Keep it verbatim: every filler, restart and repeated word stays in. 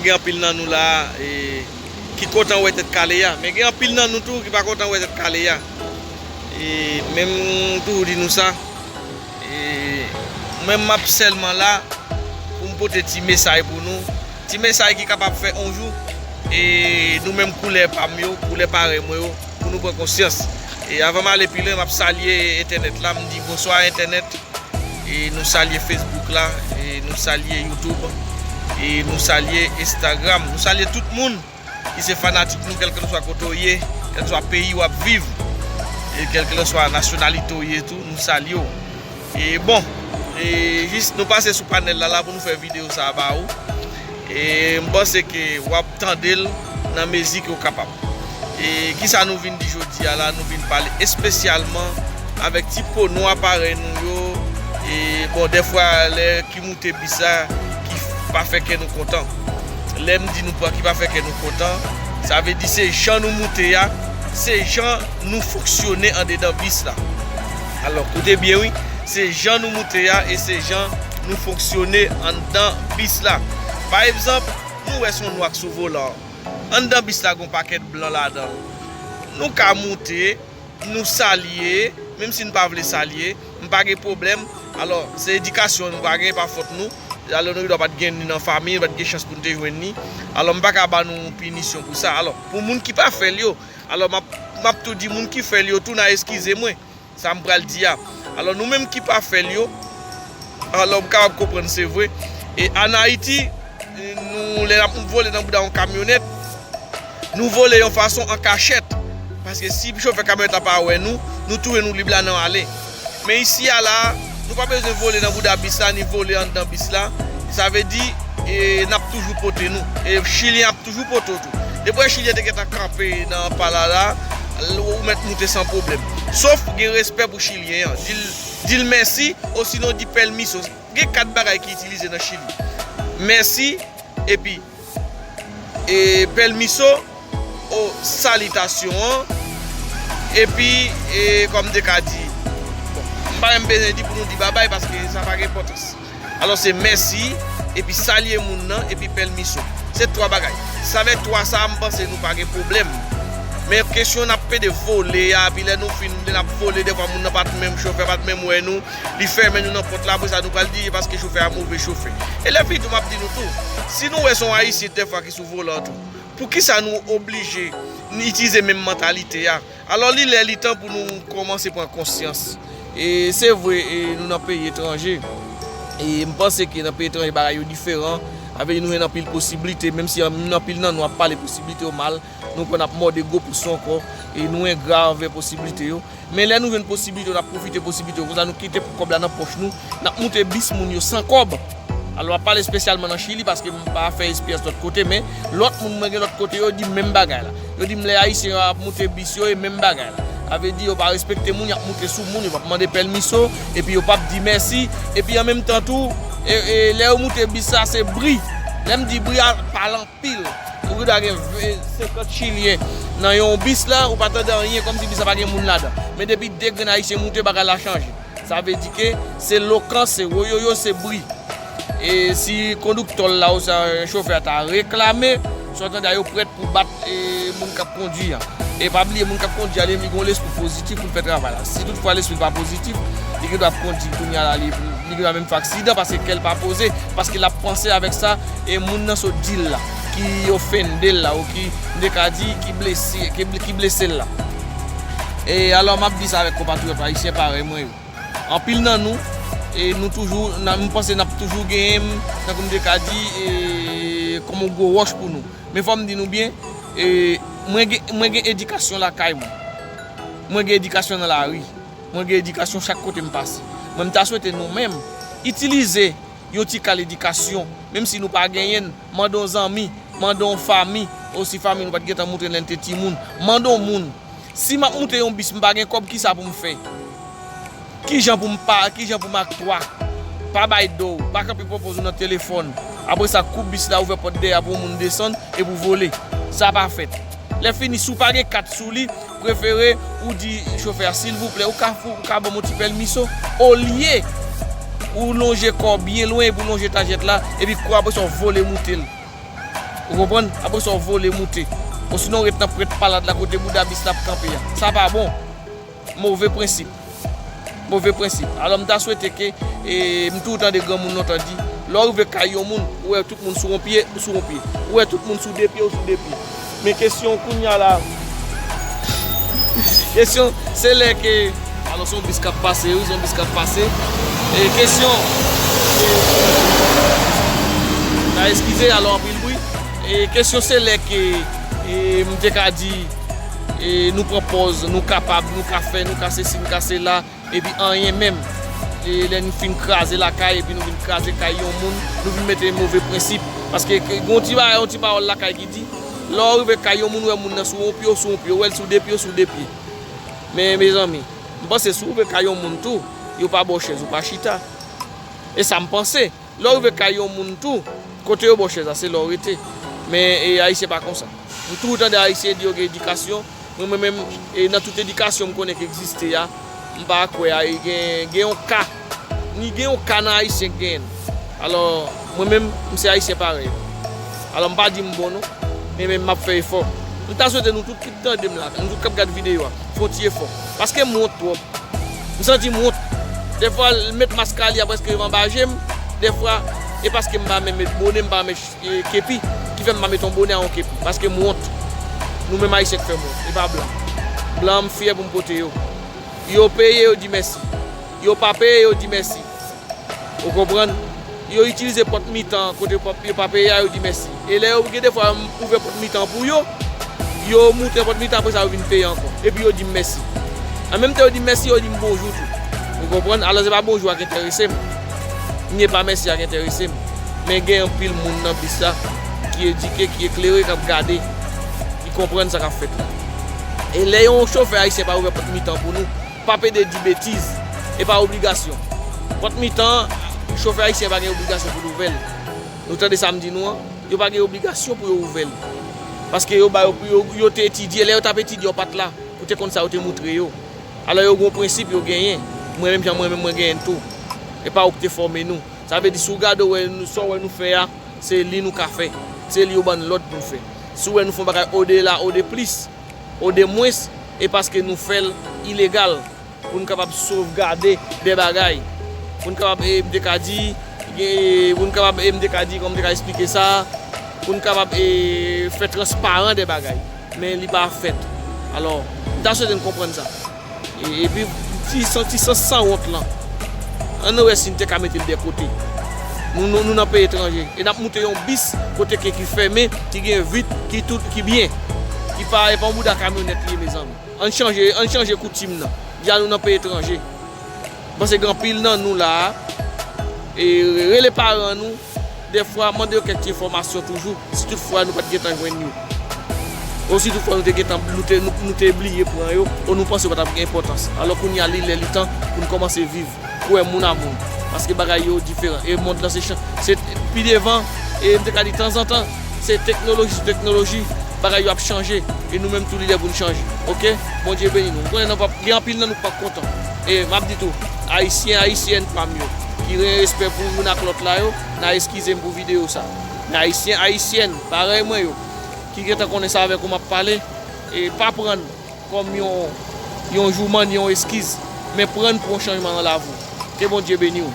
Gen anpil nan nou la, e, ki kontan wè Tèt Kale a. Men gen anpil nan nou tou ki pa kontan wè Tèt Kale a. E, men m toujou di nou sa. E, mwen, m ap sèlman la pou m pote ti mesaj pou nou. Ti mesaj ki kapab fè on jou, e, nou menm koulè pa m yo, koulè parèy mwen yo, pou nou pran konsyans. E avan m ale pi lwen, m ap salye entènèt la, m di bonswa entènèt. E nou salye Facebook la, e nou salye YouTube, e nou salye Instagram. Nou salye tout moun ki se fanatik nou, kèlkeswa kote w ye, kèlkeswa peyi w ap viv, e kèlkeswa nasyonalite w ye tou, nou salye w. E bon, e jis nou pase sou panèl la, la pou nou fè videyo sa a ba ou. E m panse ke w ap tande l nan mezi ke w kapab. E kisa nou vin di jodi a la? Nou vin pale espesyalman avèk ti po nwa parèy nou yo. E bon, dèfwa lè ki moute bis la ki pa fè kè nou kontan. Lè m di nou pa, ki pa fè kè nou kontan, sa vle di se jan nou moute a, se jan nou fonksyone andedan bis la. Alò, koute byen wi, se jan nou moute a e se jan nou fonksyone anndan bis la. Pa egzanp, nou wè se yon nwa k sou volan an. Anndan bis la gen yon pakèt blan ladan. Nou ka moute, nou salye, menm si n pa vle salye, m pa gen pwoblèm. Alò, se edikasyon nou pa gen, pa fòt nou. Alò, nou gendwa pa t gen ni nan fanmi, nou pa t gen chans pou n te jwenn ni. Alò, m pa ka ba nou pinisyon pou sa. Alò, pou moun ki pa fè l yo, alò, m ap, m ap tou di moun ki fè l yo tou, n a eskize mwen. Sa m pral di a. Alò, nou menm ki pa fè l yo, alò, m kapab konprann, se vre. E ann Ayiti, nou, lè n ap vole nan bouda yon kamyonèt, nou vole yon fason an kachèt. Paske si chofè kamyonèt la pa wè nou, nou touye, nou lib la, n ale. Men isi a la, nou pa bezwen vole nan bouda bis la, ni vole anndan bis la. Sa vle di, e, n ap toujou pote nou. E Chilyen ap toujou pote w tou. Depi w wè Chilyen te gentan kanpe nan pala la, ou mèt moute san pwoblèm. Sof gen respè pou Chilyen an. Di l, di l mèsi, osinon di pèlmiso. Gen kat bagay ki itilize nan Chili. Mèsi, epi, e, pèlmiso, o, salitasyon an, epi, e, kòm m te ka di, bon, m pa menm bezwen di pou nou di babay, paske sa pa gen enpòtans. Alò, se mèsi, epi salye moun nan, epi pèlmiso. Se twa bagay. Sa fè twa sa a, m panse nou pa gen pwoblèm. Men kesyon n ap pede vole a, epi lè nou fin, lè n ap vole, dèfwa moun nan pa t menm, chofè pa t menm wè nou, li fèmen nou nan pòt la, apre sa nou pral di, e paske chofè a move chofè. E lè fini tou, m ap di nou tou, si nou wè se yon Ayisyen dèfwa ki sou volan tou, poukisa nou oblije itilize menm mantalite a? Alò, li lè, li tan pou nou kòmanse pran konsyans. E se vre, e nou nan peyi etranje. E m panse ke nan peyi etranje, bagay yo diferan. Sa vle di nou jwenn anpil posiblite, menm si an-, anpil nan nou ap pale posiblite yo mal, nou konn ap mòde gwo pous yo ankò, e nou engra anvè posiblite yo. Men lè nou jwenn posiblite yo, n ap pwofite posiblite yo. Konsa nou kite pou kòb la nan pòch nou, n ap moute bis moun yo san kòb. Alò, m ap pale espesyalman nan Chili, paske m pa fè esperyans lòt kote, men lòt moun mwen gen lòt kote, yo di m menm bagay la. Yo di m lè Ayisyen yo ap moute bis yo, e menm bagay la. Sa vle di yo pa respekte moun, y ap moute sou moun, yo p ap mande pèlmiso, epi yo p ap di mèsi, epi an menm tan tou, e, e, lè yo moute bis la, se bri. Lè m di bri a, pale anpil. Ou gendwa gen ven, senkant Chilyen nan yon bis la, ou pa tande anyen, kòmsi bis la pa gen moun ladan. Men depi de grenn Ayisyen moute, bagay la chanje. Sa vle di ke se lokans, se woyoyo, se bri. E si kondiktè w la, oswa chofè a ta reklame, sa w tande a, yo prèt pou bat, e, moun k ap kondui a. E pa bliye, moun k ap kondui a, li menm, li gen yon lespri pozitif pou l fè travay la. Si toutfwa lespri l pa pozitif, li gendwa ap kondui kounye a la, li, li gendwa menm fè aksidan, paske kè l pa poze, paske l ap panse avèk sa, e moun nan sot di l la, ki ofende l la, ou ki, m te ka di, ki blese, ki, ki blese l la. E alò, m ap di sa avèk konpatriyòt ayisyen parèy mwen yo. Anpil nan nou, e nou toujou, n a, m panse n ap toujou genyen m, tankou m te ka di, e, kòm yon gwo wòch pou nou. Men fò m di nou byen, e, mwen gen, mwen gen edikasyon lakay mwen. Mwen gen edikasyon nan lari. Mwen gen edikasyon chak kote m pase. Mwen, m ta swete nou menm, itilize yon ti kal edikasyon, menm si nou pa genyen l, mande yon zanmi, mande yon fanmi, osi fanmi nou pa t gentan moute lè n te timoun, mande yon moun. Si m ap moute yon bis, m pa gen kòb, kisa pou m fè? Kijan pou m pa, kijan pou m ak twa? Pa bay do w, pa kanpe pwopoze w nan telefòn. Apre sa, koupe bis la, ouvè pòt dèyè a pou yon moun desann epi w vole. Sa pa fèt. Lè fini, si w pa gen kat sou li, prefere ou di chofè a, silvouplè, ou ka fou, ou ka ban m yon ti pèlmiso? Olye ou lonje kò w byen lwen epi w lonje tajèt la, epi kou apre sa w vole moute l. Ou konprann? Apre sa, w vole moute. Osinon, w ret nan prèt palad la kote bouda bis la ap kanpe a. Sa pa bon. Move prensip. Move prensip. Alò, m ta swete ke, e, m toujou tande granmoun lontan di, lè w rive kay yon moun, ou wè tout moun sou yon pye, ou sou yon pye. Ou wè tout moun sou de pye, ou sou de pye. Men kesyon kounye a la, kesyon, se lè ke, alò, se yon bis k ap pase, wi, se yon bis k ap pase. E kesyon, e, n a eskize, alò, anpil bri. E kesyon se lè ke, e, m te ka di, e, nou pran pòz, nou kapab, nou ka fè, nou ka sesi, nou ka sela, epi anyen menm. E lè n fin kraze lakay, epi nou vin kraze kay yon moun, nou vin mete move prensip. Paske ke, gen yon ti bagay, yon ti pawòl lakay ki di, lè w rive kay yon moun, ou wè moun nan sou yon pye, ou sou yon pye, ou wè l sou de pye, ou sou de pye. Men, mezanmi, m panse si w rive kay yon moun tou, yo pa ba w chèz, ou pa chita. E sa m panse. Lè w rive kay yon moun tou, kote yo ba w chèz la, se la w rete. Men, e, Ayisyen pa konsa. M toujou tande Ayisyen di yo gen edikasyon. Mwen, mwen menm, e, nan tout edikasyon m konnen ki egziste a, m pa kwè a, e, gen, gen yon ka. Ni gen yon ka nan Ayisyen ki genyen l. Alò, mwen menm, m se Ayisyen parèy. Alò, m pa di m bon non. Men, men m ap fè efò. M ta swete nou tout ki tande m la, nou tout k ap gad videyo a, fè yon ti efò. Paske m wont twòp. M santi m wont. Dèfwa, l met mask a li a prèske rive anba je m. Dèfwa, e paske m pa menm met bone, m pa met, e, kepi, ki fè m pa met yon bone a yon kepi. Paske m wont. Nou menm Ayisyen k fè m wont. E pa blan. Blan, m fyè pou m pote yo. Yo peye, yo di mèsi. Yo pa peye, yo di mèsi. Ou konprann? Yo itilize pòt mitan kote yo pa, yo pa peye a, yo di mèsi. E lè yo gen defwa m ouvè pòt mitan pou yo, yo moute pòt mitan, apre sa yo vin peye ankò. Epi yo di m mèsi. An menm tan yo di m mèsi, yo di m bonjou tou. Ou konprann? Alò se pa bonjou a k enterese m. Ni pa mèsi a k enterese m. Men gen anpil moun nan bis la ki edike, ki eklere, k ap gade, ki konprann sa k ap fèt la. E lè yon chofè ayisyen pa ouvè pòt mitan pou nou, pa pede di betiz. E pa obligasyon. Pòt mitan, chofè ayisyen pa gen obligasyon pou l ouvè l. Nou tande sa m di nou an? Yo pa gen obligasyon pou yo ouvè l. Paske yo ba yo, yo, yo te etidye. Lè yo t ap etidye, yo pa t la pou te konn sa yo te moutre yo. Alò, yo gen yon prensip yo genyen. Mwen menm jan mwen menm mwen genyen l tou. E pa ou ki te fòme nou. Sa vle di, si w gade, w wè nou, sa w wè nou fè a, se li nou ka fè. Se li yo ban n lòd pou n fè. Si w wè nou fè yon bagay odela, ode plis, ode mwens, e paske nou fè l ilegal, pou n kapab sovgade de bagay, pou n kapab, e, m te ka di, e, pou n kapab, e, m te ka di, kòman m te ka esplike sa, pou n kapab, e, fè transparan de bagay. Men li pa fèt. Alò, m ta swete n konprann sa. E, epi, ti sans, ti sans sanwont lan, ann wè si n te ka mete l de kote. Nou, nou, nou nan peyi etranje. E n ap moute yon bis kote ke ki fèmen, ki gen vit, ki tout, ki byen. Ki pa, e pa yon bouda kamyonèt li ye, mezanmi. Ann chanje, ann chanje koutim nan. Di a nou nan peyi etranje. M panse gen anpil nan nou la a, e rele paran nou, dèfwa mande yo kèk ti enfòmasyon toujou, si tout fwa nou pa t gentan jwenn yo. Ou si tout fwa nou te gentan, nou te, nou, nou te bliye pran yo, ou nou panse yo pa t ap gen enpòtans. Alò kounye a li lè li tan pou n kòmanse viv. Kwè moun a moun. Paske bagay yo diferan. E mond lan se chan-, se pi devan, e m te ka di tanzantan, se teknoloji sou teknoloji, bagay yo ap chanje. E nou menm tou li lè pou n chanje. Oke? Bondye beni nou. M konnen nan p ap, gen anpil nan nou k p ap kontan. E m ap di tou, Ayisyen, Ayisyèn pa m yo, ki gen respè pou youn ak lòt la yo, n a eskize m pou videyo sa. Men Ayisyen, Ayisyèn, parèy mwen yo, ki gentan konnen sa avèk ou m ap pale, e pa pran n kòm yon, yon jouman, yon eskiz, men pran n pou yon chanjman nan lavi w. Ke Bondye beni w.